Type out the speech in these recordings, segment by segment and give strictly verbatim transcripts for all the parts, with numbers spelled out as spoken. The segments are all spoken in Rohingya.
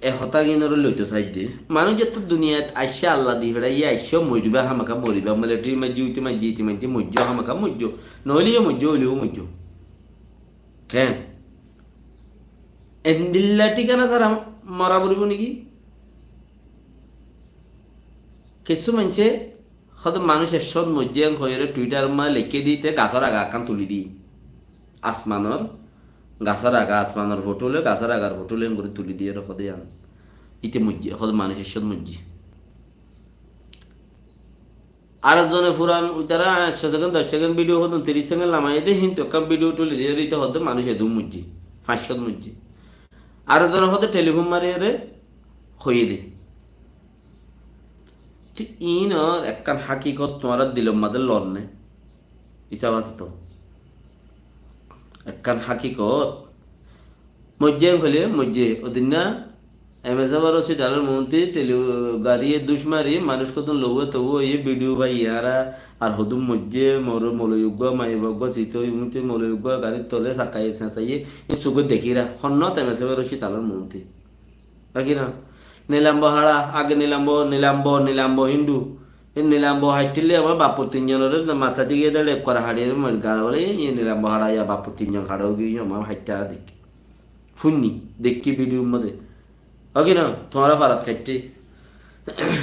E hotáginore loito saidde. Manúic zetó duniyait aiccé, Allah di feçáiye aiccé, moijjó, hámaká moribá, militari maijjó, ite maijjó, ite maijjó, moijjó, hámaká moijjó. Noóile yó moijjó, óile yó moijjó. Keén? Endilla thíkana sára mora foribó niki? Kessú maincé hóde manúic ekcót moijjé en hoiyóre Twitter ot leikké di, te gasór aga ekkán tuli di. Asmanor, gasór aga, asmanor fotó loi, gasór agar fotó loi en gorí tuli diyóre hóde yián. Ite moijjé, hóde manúic ekcót moijjé. Ar ekzone furan uitará ekcó sekend, doc sekend video hodún tiríc sekend lamaiyé de, hintu ekkán video tuli diyóre ite hóde manúic edún moijjé, fañs cót moijjé. Ar ekzone hóde telifón mariyóre hoiyé de. Te iínor ekkán hákikot tuáñrar dilor mazé lor né? Hísab asé to. Ekkán hákikot. Moijjé hoilé moijjé. Odinna em es efor hospítalor muúntu teli-, garíye dúc mari, manúic hodún louwa touwa óiye, video faiyé añára, ar hodún moijjé, mor-, moloi uggúa, maiyafuwa uggúa, sita ói, uñíte moloi uggúa garír tole sakkaiyé, señsaiyé, e sukót dekíra, honnúa em es efor hospítalor muúntu. Ói ki no? Nilambo hára, age nilambo, nilambo, nilambo híndu. E nilambo haittíle añár baffor tin zonoré massáti giyé de lek gora haçiyóre mori gala bóle, e nilambo hára ya baffor tin zon hára ói giyé, añár haittá dek. Fúinni, dekkí video mazé. Ói ki no? Tuáñra farat haitté.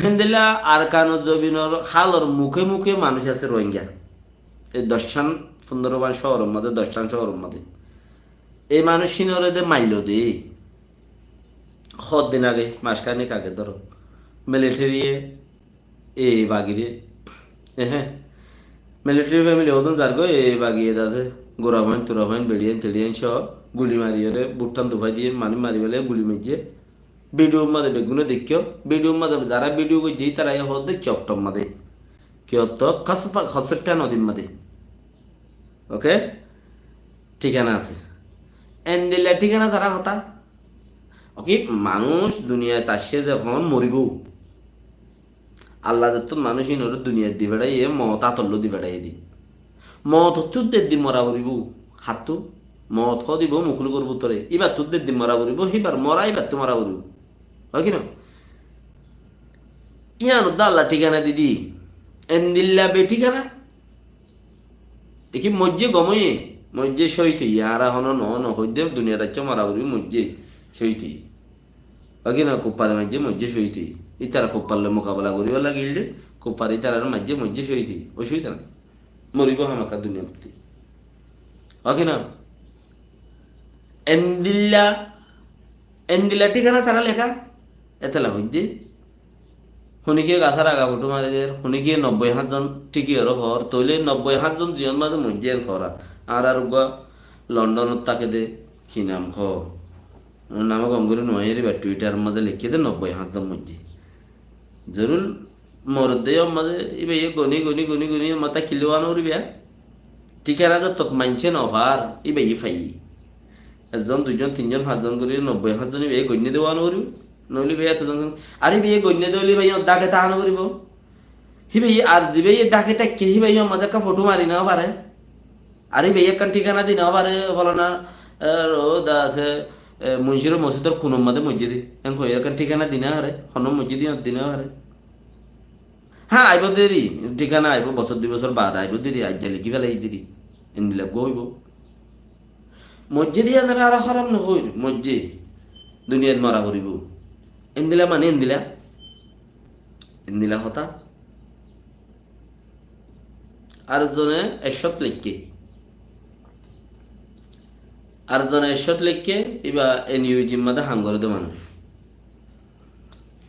Héndilla Arkanor zobinor hálor muké muké manúic asé Rohingya. E doccán, fundoro gán cóoror mazé, doccán cóoror mazé. E manúic hínoré de maillo de. Hoddin age, maskánik age dóro. Militariye e bagire. Ehe. Militari family hodún zargói, e bagiye de asé. Gura fuain, tura fuain, beçiyain, teçiyain só guli mariyóre, buttán dufai diye, manúic mari félaiye, guli maijjé. Video mazé beggúne deikkó, video mazé zará video goijjé, ítara e hoódde ki oktor mazé. Ki oktor, kospa-, kosetta nodir mazé. Oke? Thíkana asé. Endilla thíkana sára hotá. Oke, manúic duniyait aiccé zehón moribó. Allah zettún manúic ínoré duniyait di feçáiye, moot átolló di feçáiye di. Mootottú deddi mora foribó, hattú? Moot hó dibo mukulukor bútore. Íbattú deddi mora foribó, híbar mora íbattú mora foribó. Ói ki no? Yían uddá Allah thíkana di di. Endilla bethíkana. Eki moijjé gom óiye, moijjé cóhid óiye, añára hono no, no hoidde duniyait aiccé mora foribó, moijjé cóhid óiye. Ói ki no, kuffare maijjé moijjé cóhid óiye. Ítara kuffar loi mukabela goríbar lagilde, kuffare ítarar maijjé moijjé cóhid óiye. Ocubida nai. Moribó hámaká duniyait. Ói ki no? Endilla, endilla thíkana tará leká. Etella hoidde. Honikiye gasór aga fothó mari der, honikiye nobboi háñt zon thíki ore hoór, tóile nobboi háñt zon ziyór mazé moijjé en hoóra. Añárar uggúa Londonot táke de, ki nam hoó? Namé gom gorí no aiyér, íba Twitter mazé leikké de nobboi háñt zon moijjé. Zorur moredde yó mazé, íbaye goni, goni, goni, goni, mata killé wá no foribó. Thíkana zottót maincé no far, íbaye faiyé. Ekzon, duizon, tinzon, fañszon gorí nobboi háñt zon íbaye goinné de wá no foribó. Noóile íbaye etozon, ar íbaye goinné de óile íbaye dháke táka no foribó. Híbaye ar zibáye dháke táikke, híbaye mazé ekkán fothó mari no fare. Ar íbaye ekkán thíkana di no fare, folana, e, ro da asé, e, Muncír mosídor kunor mazé moijjé de. En hoiyóre ekkán thíkana di no fare, honó moijjé de di no fare. Há, aibó deri, thíkana aibó, bosór dui bosór baade aibó deri, aijja lekí félai deri. Endilla uggúa óibo. Moijjé de yíanore añára háraf no hoóir, moijjé. Duniyait mora foribó. Endilla mane endilla. Endilla hotá. Ar zone ekcót leikké. Ar zone ekcót leikké, íba N U G mazé ham goré de manúic.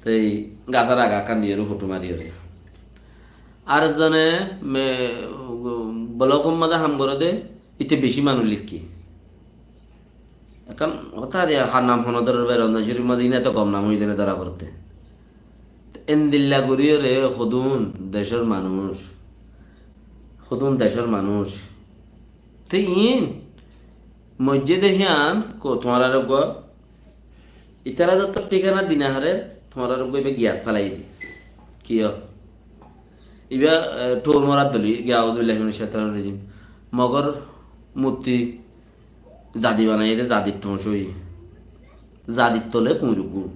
Tei gasór aga ekkán diyóre fothó mariyóre. Ar zone me-, blokor mazé ham goré de, íte beci manúic leikké. Ekkán hotá de, hár nam hono dórar bái, Romzan Corif mazé ína to gom nam óiye de dóra foré de. Endilla goríyore hodún decór manúic, hodún decór manúic. Te iín moijjé de hían ko tuáñrare uggúa, ítara zottót thíkana di no fare, tuáñrare uggúa íba giyat félai di. Kiyó? Íba, e, thuor morar doli, giya auzubillahi minash shaitanir rajim. Mogor murti zadi banaiyé de, zadir thoñc óiye. Zadir tole kuñir uggúa.